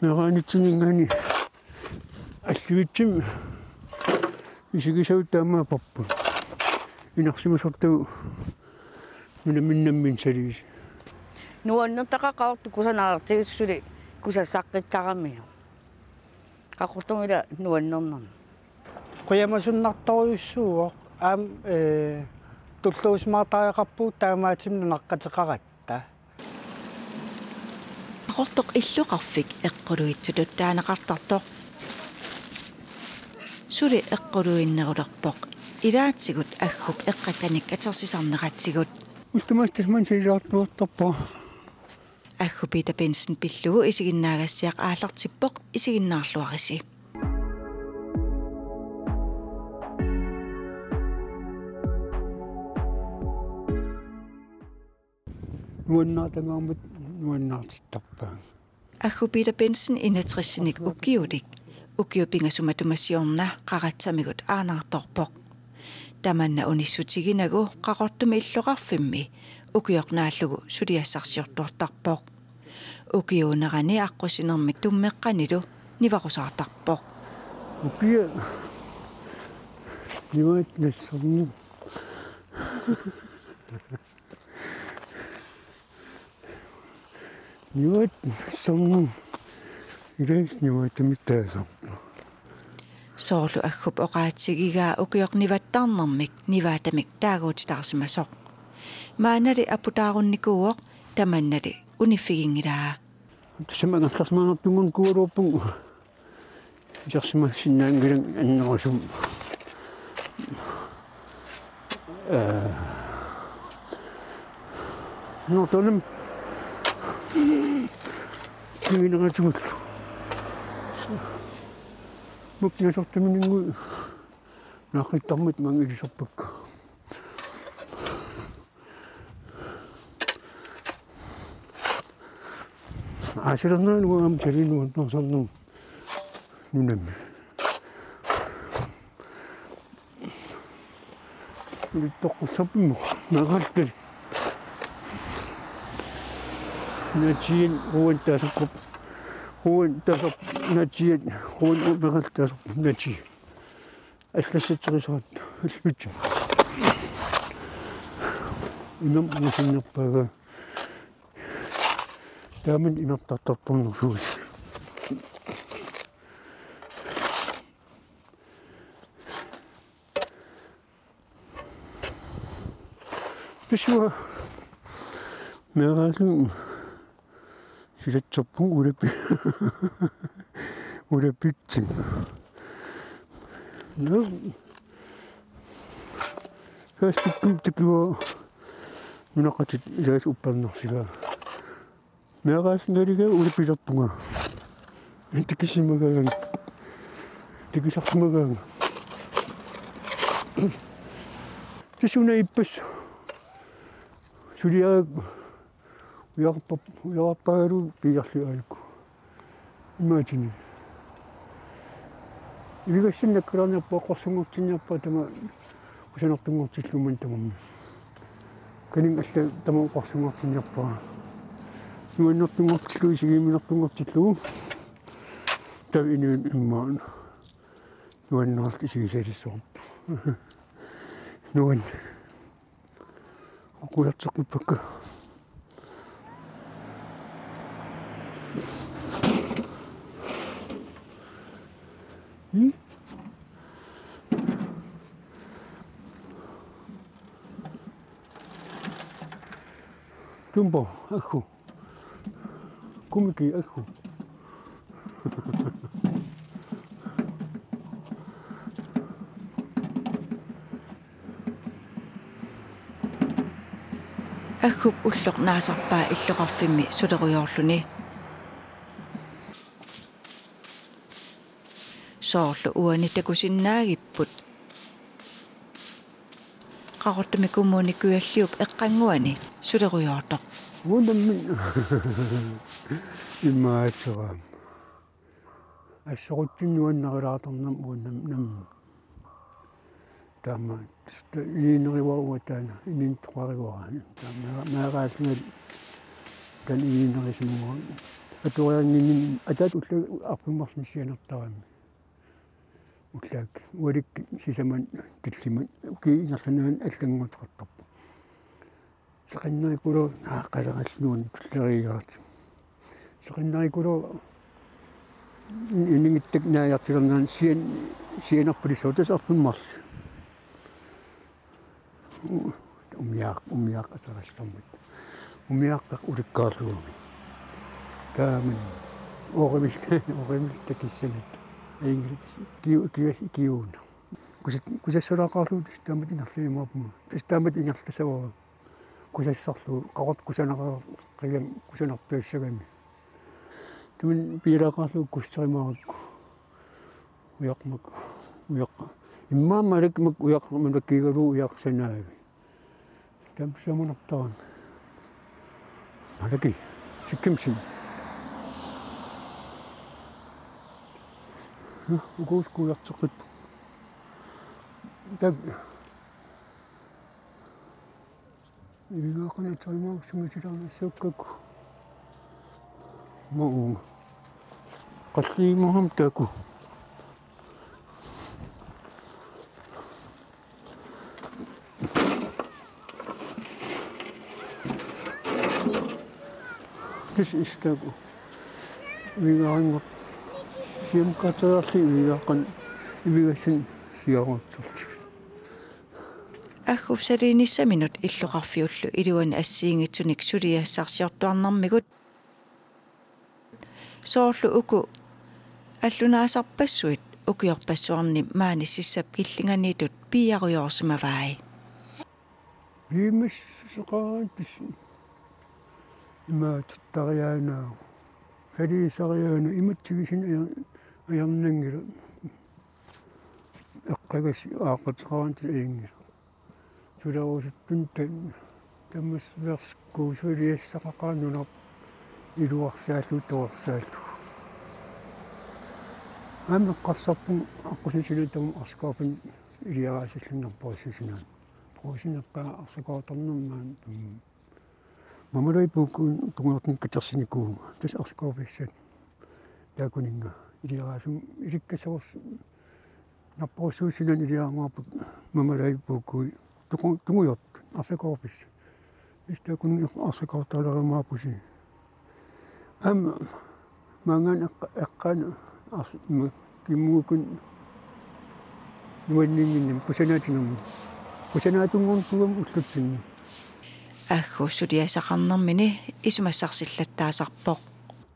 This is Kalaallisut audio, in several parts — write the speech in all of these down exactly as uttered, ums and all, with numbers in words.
Meeraanitsininngaanniit allivitsimik isigisavut taamaapparput. Inersimasortagut nunaminnamminneq saliisi. Nuannertaqaaq Qaqortoq kusanartigisut suli kusassaqqittaramigit. Qaqortumi ila nuannernermi. Qujamasunnartorujussuuvoq aamma, ee, tulluusimaartariaqarpugut taamaattumik nunaqqateqaratta. Qaqortoq illoqarfik eqquluitsutut taaneqartartoq. Suli eqquluinnerulerpoq. Ilaatigut Aggup eqqakkanik atersisarneratigut. Ultimaastasman silaartuartarpa. Aggu Peter Bentzen pillugu isiginnaagassiaq aallartippoq, isiginnaarluarisi. Nuannaartangaarmat nuannaartittarpaanga. Aggu Peter Bentzen enogtresinik ukiulik, ukiut pingasut matuma siorna qaratsamigut aanaartorpoq. Tamanna unissutiginagu Qaqortumi illoqarfimmi ukioq naallugu suliassarsiortuartarpoq. Ukiuunerani aqqusinermik tummeqqanilu nivaqusaartarpoq. Ukiaq nivaat nassorneq. Nivaat nassorneq. Ilaas nivaatamittaasarpoq. Soorlu Aggup oqaatigigaa ukioq nivattarnermik nivaatamik taaguutitaarsimasoq. Maannali aputaarunnikuuvoq, tamannali uniffiginngilaa. Tassami angerlarsimaannartunnguugaluarpunga. Isersimassinnaanngilanga annerusumik. Ee. Nortolum. Kingineqatigut. Muknasortumininngu. Naqittarmat mangilisarpakka. Aasilerneranut aamma saliinuannarsarneq nunami. Ulittoqqussappimma nagaltali. Natsiat quantaasarput. Quantaasarput natsiat, quan nagaltaasarput natsiat. Allassatserisaratta, allivitsi. Imam usinnerpaaga. Taaman imertartartornersuusi. Pisua. Meeraallunga. Silatserpunga ulapi-, ulapitsinga. Nå. Først begyndte det, nunaqqatit ilaasa uppernarsigaa. Meeraallunga ulapilerpunga. Tikisimagaanga. Tikisarsimagaanga. Tassa una ippassaq. Suliaak. Ujarpa-, ujarpaagalugu piiarli aajuku. Imaatini. Ivigassannik nakkalaarniarpunga, eqqorsunngortinniarpunga tamaat kusanartunngortillugu maani tamarmi. Kaninga alla tamaat eqqorsunngortinniarpunga. Nuannertunngortillugu, isigiuminartunngortillugu. Taava inuit immaqa nuannaarlutik isigisalissavarput. Nuan- Kukulatseqqippakka. Hmm? Tumbo, Aggu. Kumiki Aggu. Aggup ulloq naasarpaa illoqarfimmi sulerujoorluni. Soorlu uani takusinnaagipput. Qaqortumi Kommune Kujalliup eqqannguani sulerujoortoq. Uannammi imaatsoq. Assorutsinnuannerulaartarnermut uannammi. Taama, tassa igiinnarivara uanga taanna, igiinngitsoqarivara. Taama, meeraallunga taanna igiinnarisimavara. Atuariannginninni ataatut ullaakkut arfineq-marlunnik sianertarami. Ullaakkut ualikkut sisamat tallimat ukiup ingerlanerani allannguuteqartarpoq. Seqinnarikuluuvoq, aa, qaleralluun tulleriigaat. Seqinnarikuluuvoq, inunngitsup naajartulernerani sian-, sianerpalissuaq tassa arfineq-marluk. U-, umiaq-, umiaq ateqartarmat. Umiaqqat ulikkaarlugit. Taamani. Orimik, orimik takissanit. Ingilis kiu-, kias kiuna. Kusat-, kusassalaaqaarlugu tassa taamatut ingerlajumaarpunga. Tassa taamatut ingerlassavara. Kusassarlugu, qaqortoq kusanaqaaq-, qigam-, kusanartuussagami. Tamanna piilaaqaarlugu kusserimaarukku. Ujarmak, ujarq. Immaqa malakimik ujarq, malakigalugu ujarsanaavi. Taama samunartarami. Malaki, sikkimsin. Ukuusku ujarteqqippoq. Tak. Ivigaaqqanik aterimaarusumik titarnassuukkakku. Maunga. Qalliimaham taku. Tis istaku. Ivigaanngor. Siam katerarli ivigaaqqan. Ivigassin siaruuttorli. Aggup saliinissaminut illoqarfiullu iluani assigiinngitsunik suliassarsiortuarnermigut. Soorlu uku allunaasarpassuit ukiorpassuarni maani sissap killinganiittut piiarujoorsimavai. Piumassuseqaraangat imaattuttariaanaa. Saliisariaanaa imatsigisinnaaneq ajornanngilaq. Eqqagassi aaqqateqaraangat ajunngilaq. Sulerusuttunik tan-, tamassuserskut suliassaqaqaaq nunarput iluarsaallugu torersaallugu. Aamma eqqarsarpunga aqqusinermi tamanna Arsakaaffimmi iliaraasullugu napparujussuussinaanera. Pruusineqqaa Arsakaartarnermi maani, mm, Mamalai Puukkuup tungujortunik katersinikuuvunga. Tassa Arsakaarfissat. Taakkunannga iliaraasumik ilikkassavarsi napparujussuussinaanera iliaraangaarput Mamalai Puukkuup tungu-, tungujortoq Arsakaarfissat. Tassa taakkunannga Arsakaartalerumaarpusi. Aamma maanngaanniit eqqa-, eqqaani ars-, ma-, kimmuukun nuanninnginnami kusanaatinnermi. Kusanaatunnguunikuugami ullutsinni. Aggu suliassaqarnermini isumassarsillattaasarpoq.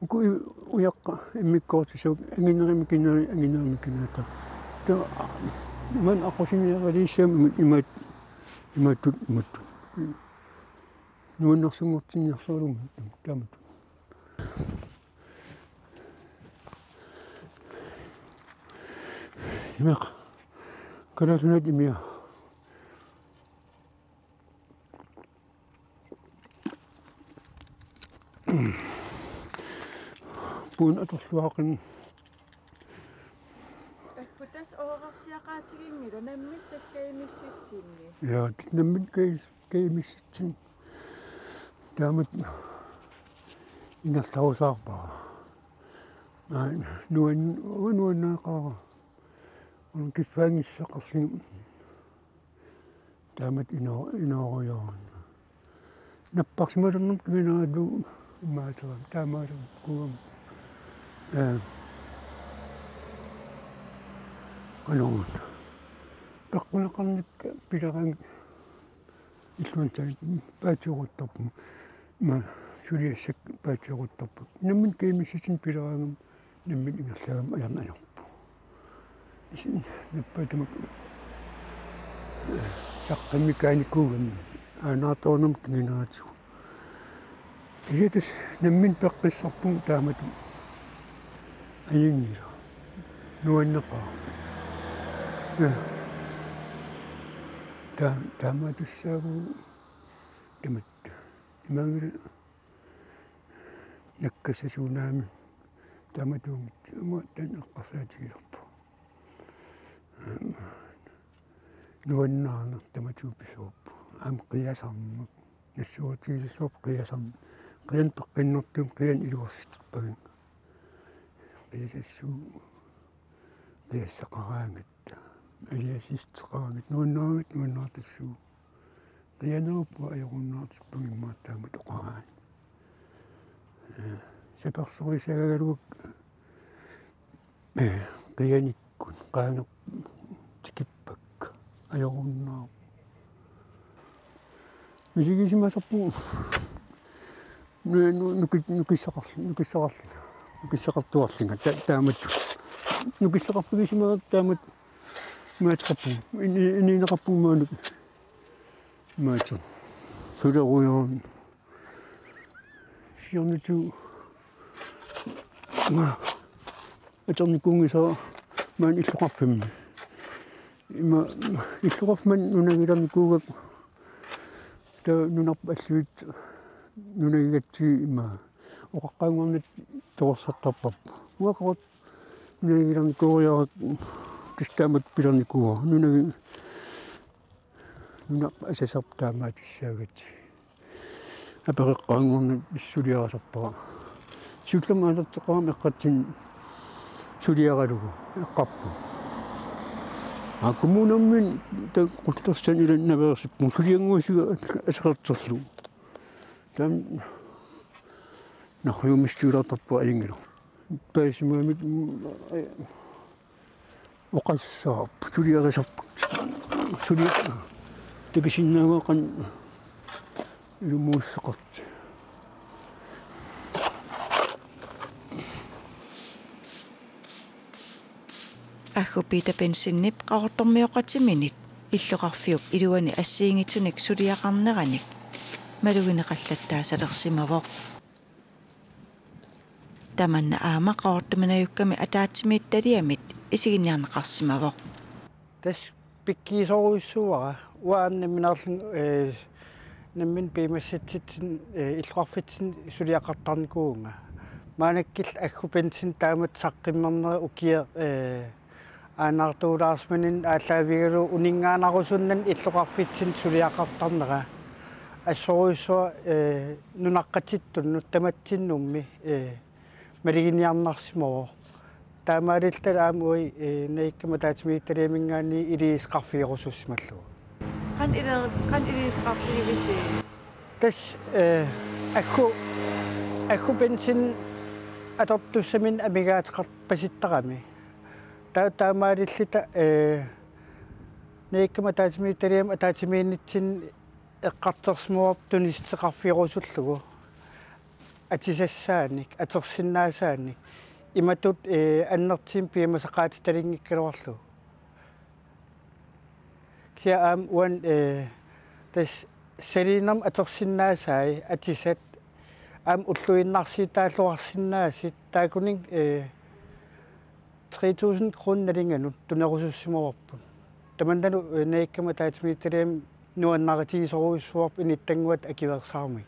Uku i-, ujaqqat immikkoortissavakka anginerit mikinerit, anginerit mikinerit. Taava, a-, maani aqqusineraliissagami imaat-, imaattut, imaattut. Nuannersunngortinniarsaralugu taamatut. Imeq. Kalaallit Nunaat imia. Puun atorluaqin. Aggu tassa oorarsiaqaatiginngilaq, nammineq tassa kajumissutsinni. Ja, nammineq kaj-, kajumissutsinni. Taamatut ingerlarusaarpara. Aa, nuan-, uanga nuannaaqaara. Uanga kiffaanngissuseqarlunga. Taamatut ino-, inoorujooruna. Napparsimalernermut kinguneqartuuvoq imaattoq taamaalikuugama. Ee. Qanoruna. Peqquneqarnikka pileraangamik illuantaat paatsioruttorput. Ima suliassat paatsioruttorput. Nammineq kajumissutsinni pileraangama nammineq ingerlaagama ajornarpoq. Isin nappaat tamakku. Saqqimmikaanikuugami. Aanaartoornermut kinguneqartuuvoq. Kisianni tassa nammineq peqqissarpunga taamatut. Ajunngilaq. Nuanneqaaq. Ja. Ta-, taamaattussaavugut tamatta. Imaanngilaq nakkassasuunaami taamatuunngitsoq, aamma taanna eqqarsaatigisarpoq. Nuannaarneq tamatigut pisuuppoq. Aamma qiasarneq. Nassuerutigisassarput qiasarneq. qian peqqinnartumik qianeq iluarsitippaginga. Qiasassuugut, qiassaqaraangat, aliasissuteqaraangat, nuannaarnagit nuannaartassuugut. Qianerupput ajorunnaartippaginga immaqa taamatut oqaraanni. Ee, sapersorisagaluakka, ee, qianikkut qaangerput tikippakka, ajorunnaarpoq. Misigisimasarpugut nu-, nu-, nuki-, nukissaqarl-, nukissaqarl-, nukissaqartuarlunga ta-, taamatut. Nukissaqarfigisimagakku taamatut imaateqarpugut. Ini-, inineqarpugut maani. Imaattoq. Sulerujoorn. Siornatigut. Maa. Atornikuunngisara maani illoqarfimmi. Ima illoqarfimmi nunagilernikuugakku. Taava nunarput alluit nunagigatsigit ima oqaqqaannguarnata torersartarparput. Uanga Qaqortoq nunagilernikuuara, tassa taamatut pilernikuuara. Nunagi-, nunarput asasarput taamaattussaagatsigu. Apereqqaannguarnata suliarisarpara. Siullermik aallarteqqaarama eqqatsinni suliaralugu eqqarpunga. Aa, kommunermi taava Qullersani ilanngaveersippunga suliannguisiga aserorterlugu. Taanna narrujuumissutigilaartarpunga ajunngilaq. Paasimagamik, mm, oqassaarput, suliarisarput. Sulia-, takusinnaavara qanoq ilumuussaqartoq. Aggu Peter Bentzenip Qaqortormioqatiminit illoqarfiup iluani assigiinngitsunik suliaqarneranik malugineqallattaasalersimavoq. Tamanna aamma Qaqortumi najukkami ataatsimiititaliamit isiginiarneqarsimavoq. Tassa pikkiisorujussuuara, uanga aamma nammineerlunga, ee, nammineq piumassutsitsinni, ee, illoqarfitsinni suliaqartarnikuuvunga. Maannakkut Aggu Bentzenip taamatut saqqimmernera ukiaq, ee, Aannaartuulaarsimanini aallaavigalugu uninngaannarusunnani illoqarfitsinni suliaqartarnera. Assorujussuaq, ee, nunaqqatitsinnut tamatsinnummi, ee, maluginiarnarsimavoq. Taamaalilluta aamma uagut, ee, najukkami ataatsimiititaliaminngaanniit iliuuseqarfigerusussimallugit. Qanoq ili-, qanoq iliuuseqarfigivisi? Tassa, ee, Aggu, Aggu Bentzenip atortussaminnik amigaateqarpasittarami. Taa-, taamaalilluta, ee, najukkami ataatsimiititaliami ataatsimiinnitsinni eqqartorsimavarput tunissuteqarfigerusullugu. Atisassaanik, atorsinnaasaanik. Imatut, ee, annertuumik piumasaqaatitalinngikkaluarlugu. Kisianni aamma uani, ee, tassa saliinermut atorsinnaasai atisat aamma ulluinnarsiutaalluarsinnaasut taakkununnga, ee, tre tusind kroner nalinganut tunerusussimavarput. Tamannalu, ee, najukkami ataatsimiititaliami nuannaritigisorujussuarput inuttannguata akuersaarmagit.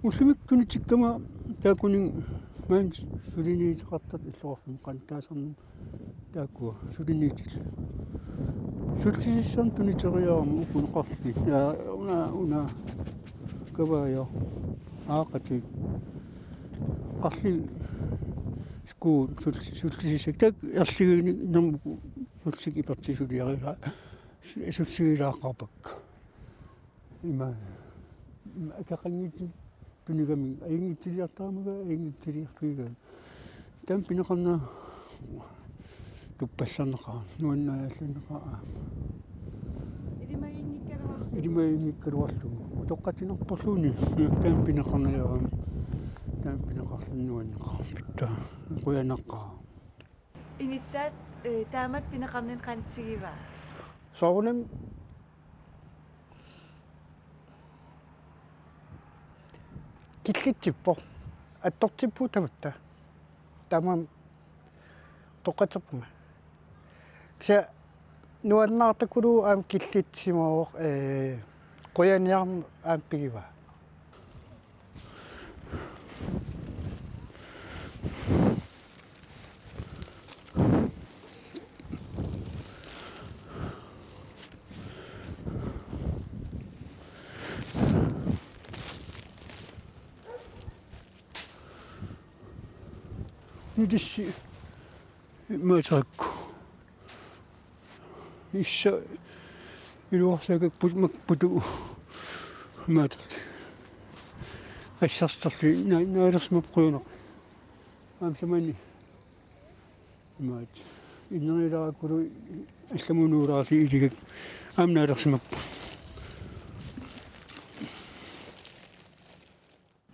Ullumikkut tunitikkama taakkununnga maani suliniuteqartartut illoqarfimmi qanoq taasarnermut taakkua suliniutillit. Sullisissamik tuniteriarama uku qarli. Aa, una, una. Kavaaja. Aaqatit. Qarli skuut sul-, sullisissaat. Taakku erligiinnermut sulliseq ipertisuliarila. Su-, sullisigilaaqqaarpakka. Ima, ima akeqanngitsoq tunigami, ajunngitsiliartarami, ajunngitsiliarfigiga. Taama pineqarnera tuppallarneqaaq, nuannaajallarneqaaq. Ilimaginngikkaluarlugu. Ilimaginngikkaluarlugu. Utoqqatsinarporluunniit, taama pineqarnera, taama pineqarluni nuanneqaaq. Pittaa, qujanaqaaq. Inuttaat, ee, taamatut pineqarninni qanoq tigivaa? Soorunami killitsippoq. Attortippugut tamatta. Taamaammat utoqqatserpunga. Kisianni nuannaartakuluuvoq aamma killitsisimavoq, ee, qujaniarneq aamma pigivaa. Nutissi maasakku. Issa iluarsagak put-, mak-, putu. Maat. Assersorli na-, naalersimappoq qujanaq. Aamma samani. Maat. Innerilaarakkulu allamut nuulaarli iligak. Aamma naalersimappoq.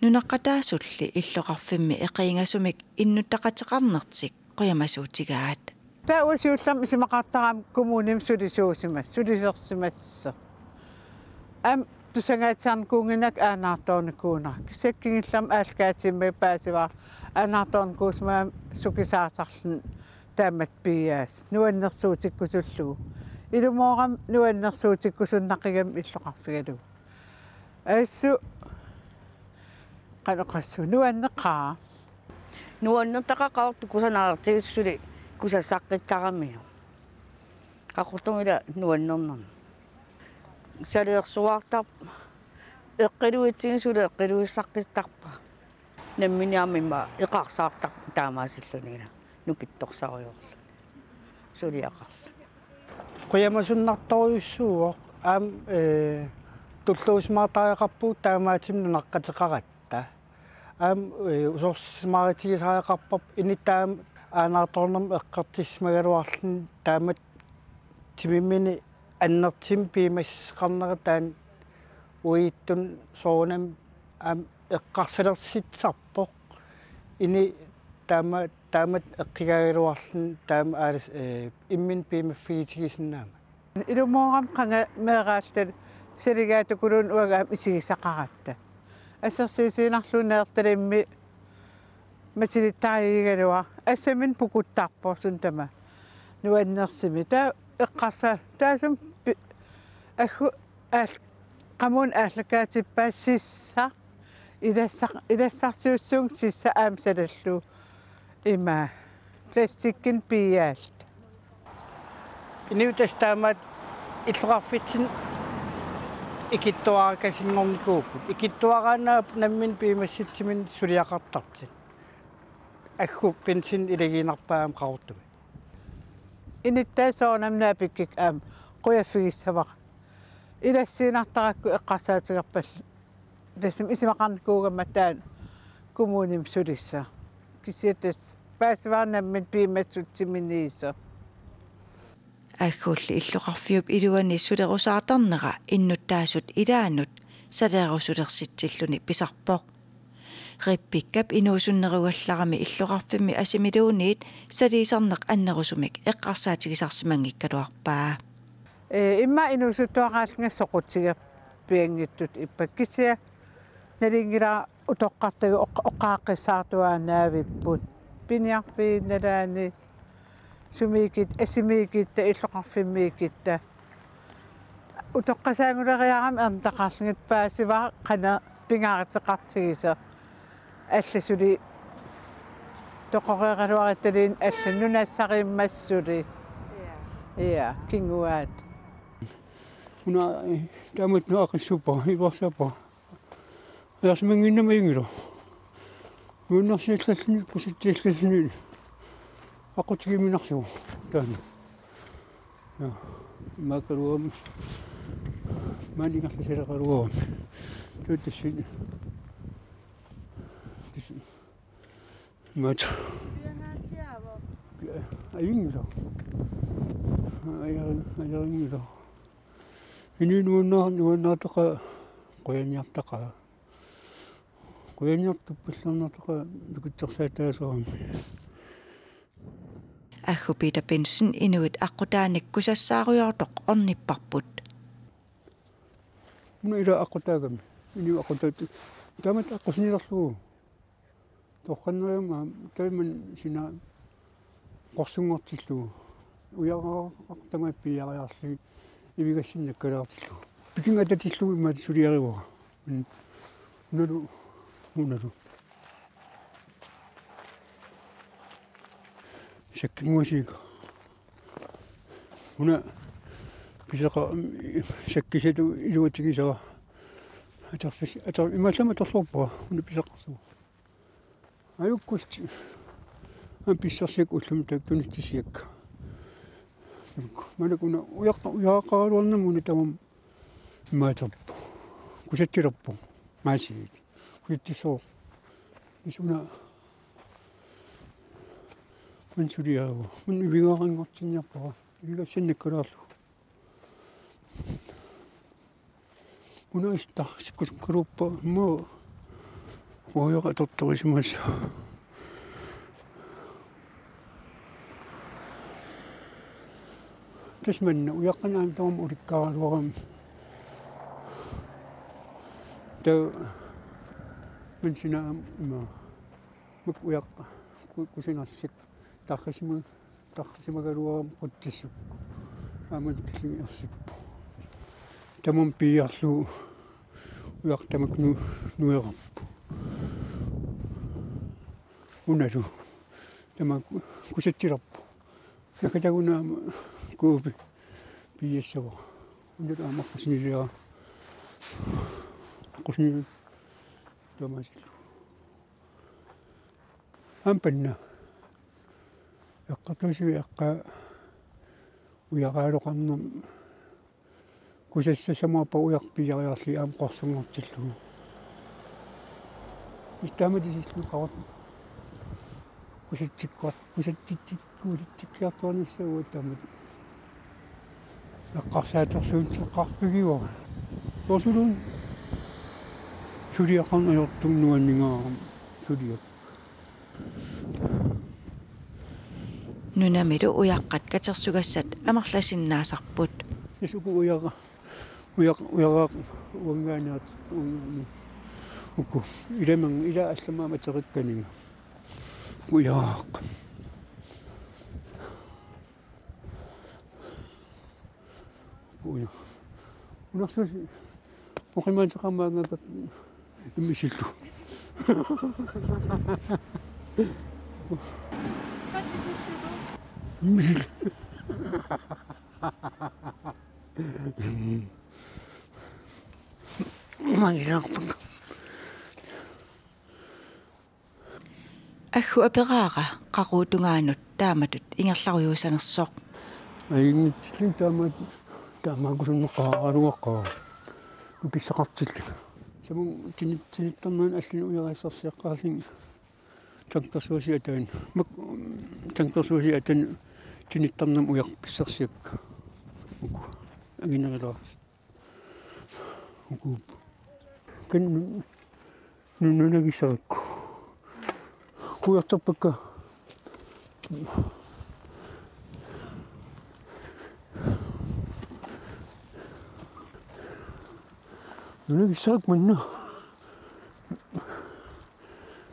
Nunaqqataasulli illoqarfimmi eqiingasumik innuttaqateqarnertik qujamasuutigaat. Taava siullermik isumaqartarami kommunimi sulisuusimas-, sulisersimassasoq. Aamma tusangaatsiarnikuunnginnakku aanaartoornikuunera. Kisianni kingullermik aallakaatitami paasivara aanaartoornikuusimagami sukisaasarluni taamatut piiaasat. Nuannersuutikkusullugu. Ilumoorami nuannersuutikkusunnaqigami illoqarfigalugu. Assut qanoq oqassaanga nuanneqaaq. Nuannertaqaaq qaqortoq kusanartigisut suli kusassaqqittaramigit. Qaqortumik ila nuannernermi. Saleersuartarpoq. Eqqiluitsigit suli eqqiluissaqqittarpaa. Nammineq aamma ima eqarsaartarpoq taamaasilluni ila nukittorsarujoorluni. Suliaqarluni. Qujamasunnartorujussuuvoq aamma, ee, tulluusimaartariaqarpugut taamaattumik nunaqqateqaratta. Aamma, ee, usorsisimaarutigisariaqarparput inuttut aamma aanaartoornermut eqqortissimagaluarluni taamatut timimini annertuumik piumassuseqarnera taanna uagutsinnut soorunami aamma eqqarsalersitsisarpoq. Inuit taama-, taamatut eqqigaagaluarluni taama aalas, ee, imminut piumaffigitigisinnaammata. Ilumoorami qanga meeraalluta saligaattukuluunniit uagut aamma isigisaqaratta. Assersuutigiinnarlugu Neertalimmi matilittarigigaluaq. Assaminnik pukuttarpoq suut tamaasa. Nuannersumik. Taava eqqarsa-, taassuma pi-, aggu-, aal-, qamuuna aallakaatippai sissaq. Ilassaq-, ilassarsiussaagut sissaq aamma salallugu. Ima plastikkinik piiaalluta. Inuit tassa taamaattut illoqarfitsinni ikittuarakasinngornikuupput. Ikittuaraannaapput nammineq piumassutsiminnik suliaqartartut. Aggu benzinip ilagiinnarpaa aamma qaqortumik. Inuttaasut soorunami naapikkikka aamma qujaffigissavara. Ilassiinnartarakku eqqarsaatigerpallu. Tassami isumaqarnikuugama taanna kommunimi sulissasoq. Kisianni tassa paasivara nammineq piumassutsiminniisoq. Aggulli illoqarfiup iluani sulerusaartarnera innuttaasut ilaannut saleerusulersitsilluni pisarpoq. Rebeccap inuusunnerugallarami illoqarfimmi asimiluunniit saliisarneq annerusumik eqqarsaatigisarsimanngikkaluarpaa. Ee, immaqa inuusuttuaraallunga soqutigerpianngitsutut ippa kisianni nalunngilara utoqqartagut oq-, oqaaqqissaartuaannaavipput. Piniarfiit nalaani sumiikkut, asimiikkutta, illoqarfimmiikkutta. Utoqqasaannguleriarami ernutaqarlugit paasivara qanoq pingaaruteqartigisoq. Alla suli toqoreeraluaruttaluunniit alla nunassariummassuk suli. Ia, kinguaat. Una, eh, taamatut nuaqissuppara, iluarsaappara. Ajorsimannginnama ajunngilaq. Nuannersiallalluni, kusatsiallalluni. Aqqutigiuminarsivoq taanna. Ja. Imaakkaluarami. Maani ingerlasaleqaluarami. Tuutassin. Tis-, imaat. Ajunngilaq. Ajor-, ajorunngilaq. Inuit nuanna-, nuannaartaqaat, qujaniartaqaat. Qujaniartuppallarnartaqaat nukittorsaataasoramik. Aggu Peter Bentzen inuit aqqutaanik kusassaarujoortoq ornipparput. Una ila aqqutaagami. Inuit aqqutaat taamatut aqqusinilerlugu. Toqqanneriarmat taamani sina qorsunngortillugu. Ujaraqartamaat piiariarlugit ivigassinnut nakkalaartillugu. Pikinga atatillugu imaat suliarivara. Mm. Unalu, unalu. Sakkinnguasiga. Una pisoqa-, sakkisatut iluatigisara. Atorfis-, ator-, imaallaat atorluarpara. Una pisoqarsuuvoq. Ajukkulli. Aamma pissarsiakka ullumi taakku tunissisiakka. Maannakkut una ujaqa-, ujaqaraluarnermut una tamarmi imaaterpoq. Kusatsilerpoq. Maasiit. Kusatsissooq. Tassa una. Maanna suliaavoq. Maanna ivigaranngortinniarpara. Ivigassannakkaluarlugu. Una istarsikkusukkaluarpara muu. Ujaqa atortorisimasoq. Tassa maanna ujaqqanik aamma tamarmi ulikkaraluarami. Taava maanna suna aamma ima. Makku ujaqqa ku-, kusanarsikka tarrisimagaluarami qutsissukkut. Aamma killingit ersippoq. Tamarmi piiarlugu ujaqqa tamakku nu-, nuerarpoq. Unalu. Tamakku kusatsilerpoq. Nakataguna aamma kuupi piiassavara. Unalu aamma aqqusinilia. Aqqusinilia taamaasillugu. Aamma panna. Eqqartuussivik eqqaa ujaqaraluarnermi. Kusassassamuarpara ujaq piiariarlugit aamma qorsunngortillugu. Istaamatisillugu qaqut. Kusatsikkua-, kusatsitsi-, kusatsikkiartuarnissaa uattaammat. Eqqarsaatersuuteqarfigivara. Tortuluun suliaqarneq ajortumik nuanningaarami suliaq. Nunamilu ujaqqat katersugassat amerlasinnaasarput. Tassa uku ujaqa-, ujaq-, ujaraaq uanngaanniit uanngaanniit. Uku ilamanngilaq allamik aamma aterikkaniga. Ujaraaq. Uja. Unersusi oqimaateqarmaanngakka immisillugu. Qanoq isillugu? Immisil-. Mangilaarpakka. Aggu aperaara qaqugu tungaanut taamatut ingerlarujuussanersoq. Ajunngitsillunga taama-, taamaakkusunneqaraluaqaara. Nukissaqartillunga. Samut tini-, tinittarnerani allani ujarassarsiaqqaarlunga. Tankersuusi ataani. Mak-, tankersuusi ataani tinittarnermi ujaq pissarsiakka. Uku. Anginerilaarsut. Ukuup. Kan nu-, nu-, nunagissarakku. Kujartorpakka. Nunagissarakku manna.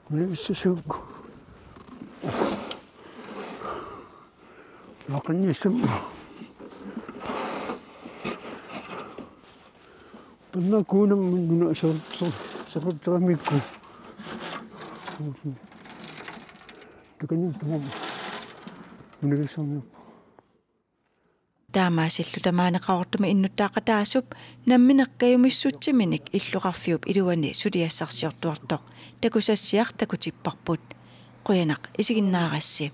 Nunagissasukku. Naqinniassam. Panna kuunam nuna ser-, ser-, serutsaramikku. Takani tuma nunagissarniarpu. Taamaasilluta maani Qaqortumi innuttaaqataasup nammineq kajumissutsiminik illoqarfiup iluani suliassarsiortuartoq takusassiaq takutipparput. Qujanaq isiginnaarassi.